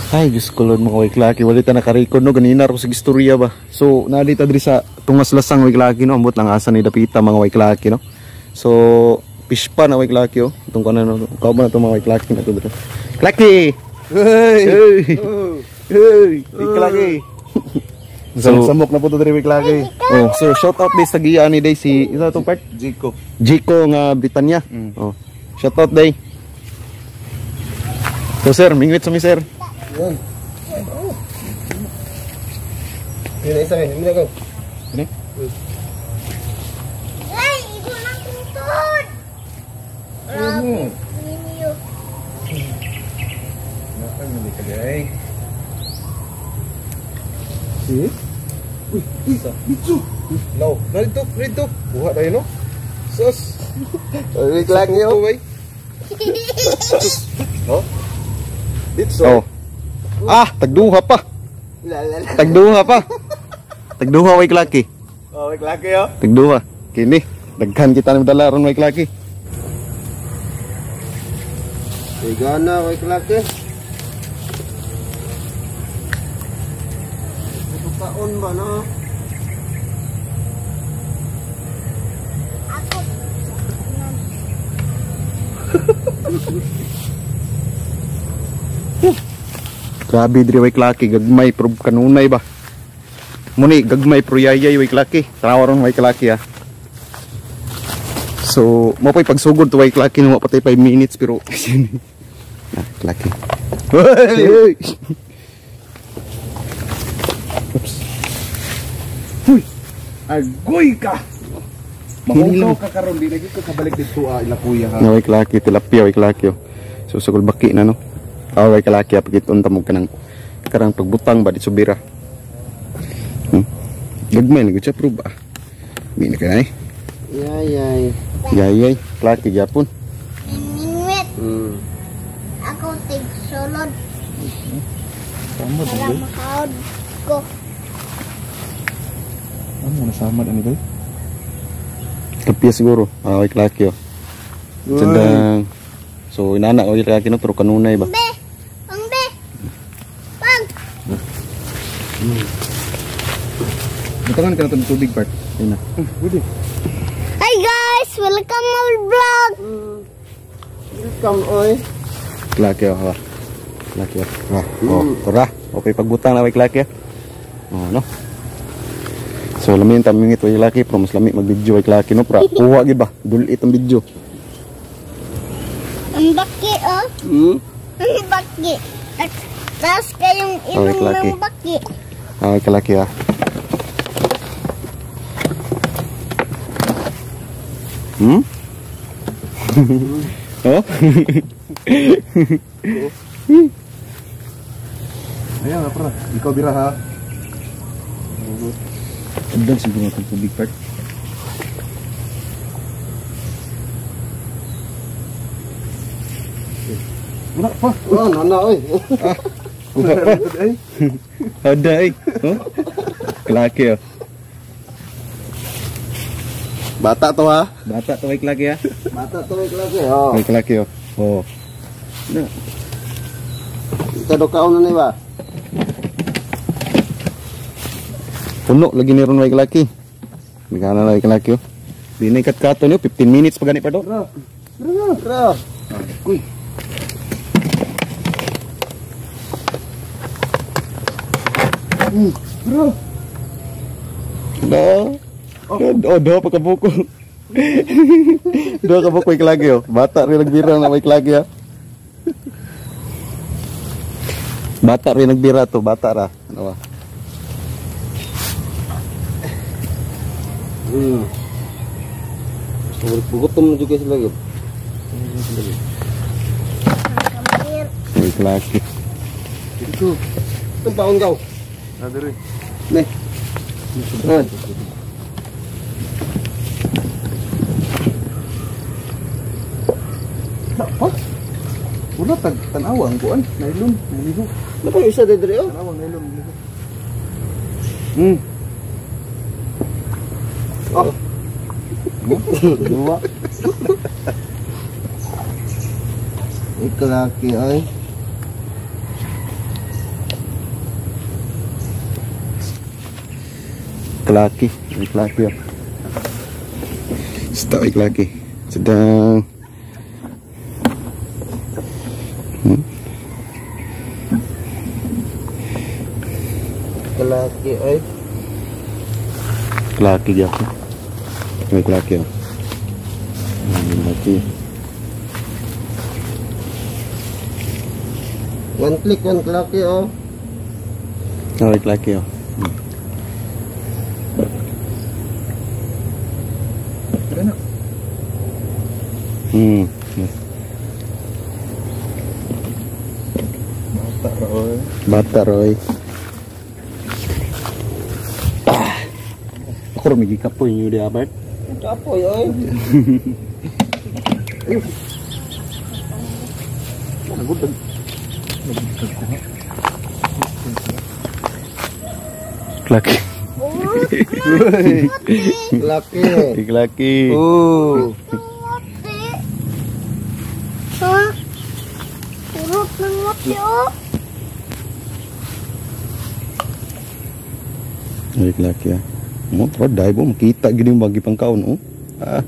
Ay, Diyos ko Lord, mga waiklaki. Wala ta naka-record no, ganina ro sa istorya ba. So, nalita diri sa Tungas Lasang waiklaki no, ambot lang asa ni dapita mga waiklaki no. So, fish pa na waiklaki oh. Itong kanan no, kauban na itong mga waiklaki na to diri. Klaki! Hey! Hey! Hey! Waiklaki! So, samok na po to diri waiklaki. Oh, so shout out day sa giya ni day si isa itong part? Jico. Jico nga Britanya. Oh. Shout out day. So sir, mingwit sa mi sir. Yan. Yun na isa eh. Hindi na ko. Ini? Ay, ito ng tungtod! Grabe, ninyo. Nakang ka day. See? Uy, uy, bitsu. No, narito, narito. Kuha tayo no. Sus. Wait lang yo. No? Bitsu. Oh. Ah, tagduha pa. Tagduha pa. Tagduha way klaki. Oh, way klaki yo. Tagduha. Kini, daghan kita ng dala ron way klaki. Igana way klaki. Kaon ba no? Ako. Grabe diri way klaki, gagmay pero kanunay ba. Muni gagmay pero yayay way klaki. Tanawa ron way klaki ah. So, mo pay pagsugod to way klaki no patay 5 minutes pero ah, klaki. Hey! Oops. Huy. Agoy ka. Mahukaw ka karon di na gyud ka kabalik didto ah, ila kuya ha. Na way klaki tilapia way klaki oh. So sugol baki na no. Ah, way kalaki pagit unta mo kanang karang pagbutang ba di subira. Gagmay na gud siya pero ba. Mi na kanay. Yayay. Yayay, klaki gyapon. Mingwit. Ako tig sulod. Tama Para makaod ko. Amo na samad ani bay. Tilapia siguro. Ah, way klaki oh. Sandang. So inana way klaki no pero kanunay ba. Be. Ang be. Pang. Butangan ka na itong tubig part. Ayun na. Pwede. Hi guys, welcome my vlog. Welcome oy. Klaki oh, ha. Klaki oh. Ha. Oh, tora. Okay pagbutang na way klaki. Oh, no. So lami ang tamingit way klaki pero mas lami mag-video way klaki no pra. Kuha gid ba? Dulit ang video. Ang baki oh. Ang baki. Taas kayong ilong klaki. ng baki. Ah, way klaki ah. Oh? Ayan, pra. Ikaw bira ha. Andang siguro itong tubig part. Wala pa. Oh, nana oy. Ah, wala pa. Ada eh. Oh? Klaki oh. Bata to ha. Bata to ay klaki ha. Bata to ay klaki oh. Ay klaki oh. Oh. Na. Ito do kaon na ni ba? Puno lagi ni ron ay klaki. Bigana na ay klaki oh. Dinay katkato niyo 15 minutes pa gani pa do. Bro. Bro, bro. Uy. Bro. No. Oh, oh, do pa kabuko. Do kabuko ay klaki oh. Bata rin nagbira na may klaki ah. Bata rin nagbira to, bata ra. Ano ba? Gutom na juga sila gyud. May klaki. Dito. Itong paon gaw. Nadiri. Ne. Apa? Wala tag tan-awa ang kuan, nylon, naligo. Ano pa yung isa dito? Tan-awa nylon, naligo. Oh. Dua. Ikalaki ay. Klaki, may klaki oh. Stop ay klaki. Sedang. Klaki ay. Klaki gyapon. May klaki oh. Klaki. One click, one klaki oh. May klaki oh. Bata roy. Bata roy. Ah. Ako rin magikapoy niyo di abart. Kapoy oy. Klaki. Klaki. Klaki. Oh. Ha? Urot ng muti oh. Ay, klaki ah. Mo, pero dahil mo, makita gini yung bagi pang kaon, oh. Ah.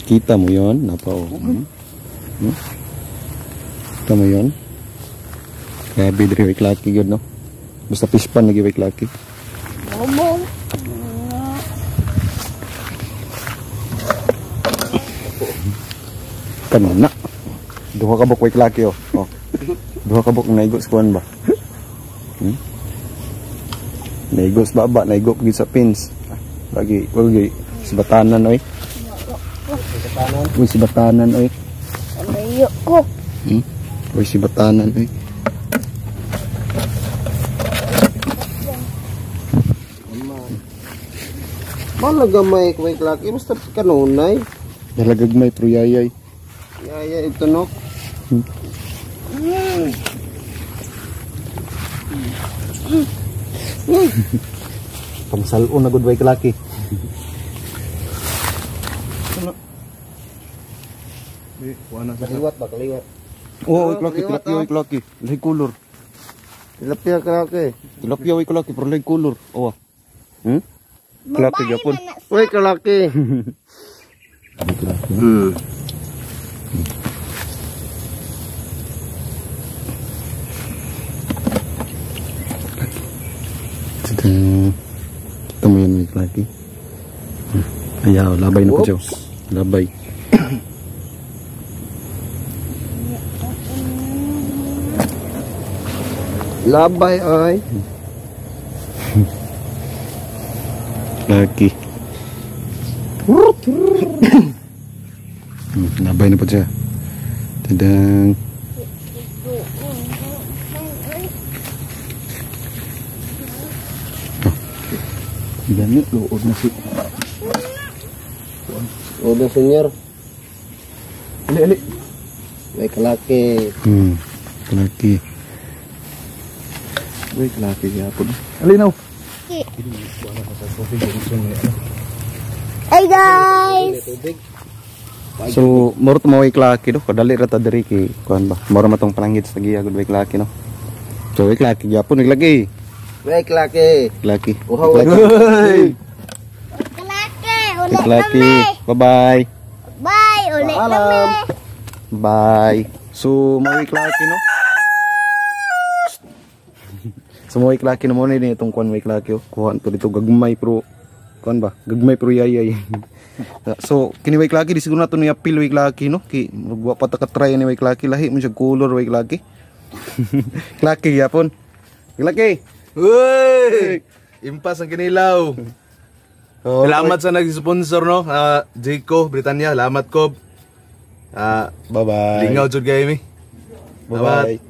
Kita mo yon, napa oh. Kita mo yon. Grabe diri way klaki gyud no. Basta fish pan lagi way klaki. Bobo. Kanuna. Duha ka buk way klaki oh. Oh. Duha ka buk naigo sa kuan ba. Naigo sa baba, naigo pagid sa pins. Lagi, wag si batanan oy. Uy, si batanan oy. Alayo ko. Uy, si batanan oy. Malaga may way klaki basta kanunay. Dalagag may pero yayay. Yaya ito no. Pangsalon na good way klaki. Kaliwat ba kaliwat? Oh, klaki, tilapia way klaki. Lahi color. Tilapia klaki. Tilapia way klaki pero lahi color. Oh. Klaki gyapon. Uy, klaki. Klaki. Kita mo yan may klaki. Ayaw, labay na po siya. Labay. Labay ay. Klaki. Labay na po siya. Tadang. Gani, luod na si. Luod na senyor. Ali, ali. May kalaki. Kalaki. May kalaki gyapon. Ali now. Hey guys. So, moro to maway klaki do. Kadali ra ta diri kay kuan ba. Moro matong panangit sa giya gud way klaki no. So, way klaki gyapon, way klaki. Way klaki. Klaki. Uhaw. Klaki. Klaki, ulit Klaki. kami. Bye-bye. Bye, ulit kami. Bye. So, maway klaki no. So, maway klaki no mo ni itong kuan way klaki oh. Kuan to dito gagmay pero kuan ba? Gagmay pero yayay. So, kini way klaki di siguro nato niya pil way klaki no. Kay murag wa pa ta ka try ni way klaki, lahi mo siya color way klaki. Klaki gyapon. Klaki. Uy! Impas ang kinilaw. Oh, Salamat sa nag-sponsor no, Jayco Britannia, salamat ko. Bye-bye. Lingaw jud kay mi. Bye-bye.